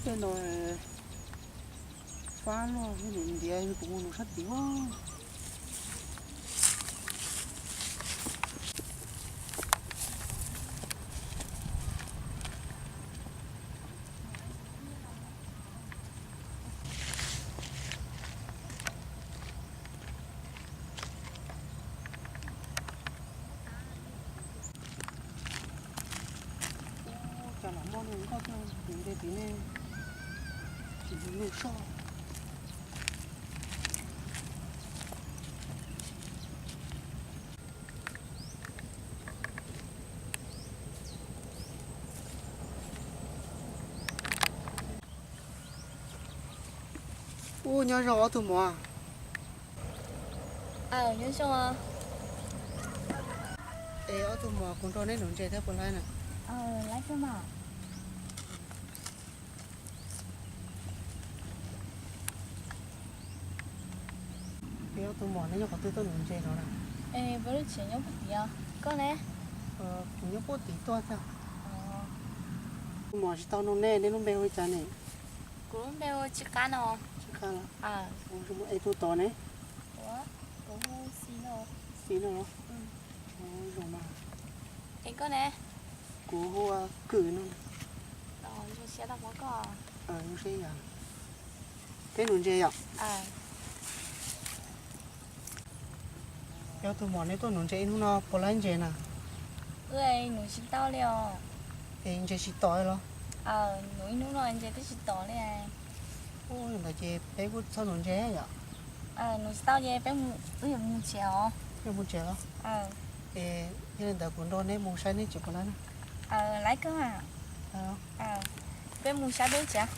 Tej no fab luaj, ntiav kuv mus nug sab tid. Cas los muaj neeg nkoj tuaj ntev li ne, tsis muaj neeg soj. Ub, nyob zoo ob tug muam. Es ob tug muam, kuv nrog neb nuv ntses thiab puas laib na? Es ob tug muam, neb nyob qhov twg tuaj nuv ntses no na? Koj ne? Kuv nyob puag tid tuaj thiab. Tus muam tsis tau nug nej, neb lub npe hu li cas ne? Kuv lub npe hu Tsis Qab no. Tsis Qab los? Es tus tod ne? Kuv hu Xis no. Xis no los? Zoo mas. Es koj ne? Kuv hu Kwm no. Zoo siab tau pom koj. Zoo siab yom. Peb nuv ntses yom. Yog tus muam, neb tuaj nuv ntses ib hnub no puas laib ntses na? Nuv tsis tau li os. Es ntses tsis tom los? Nuv ib hnub no ntses twb tsis tom li. Ua li ntawd ces peb kuj txhob nuv ntses yom. Nuv tsis tau ces peb wb yuav mus tsev os. Yuav mus tsev los? Es yog li ntawd kuv nrog neb mus saib neb tsev puas laib na? Laib kawg. Peb mus saib peb tsev.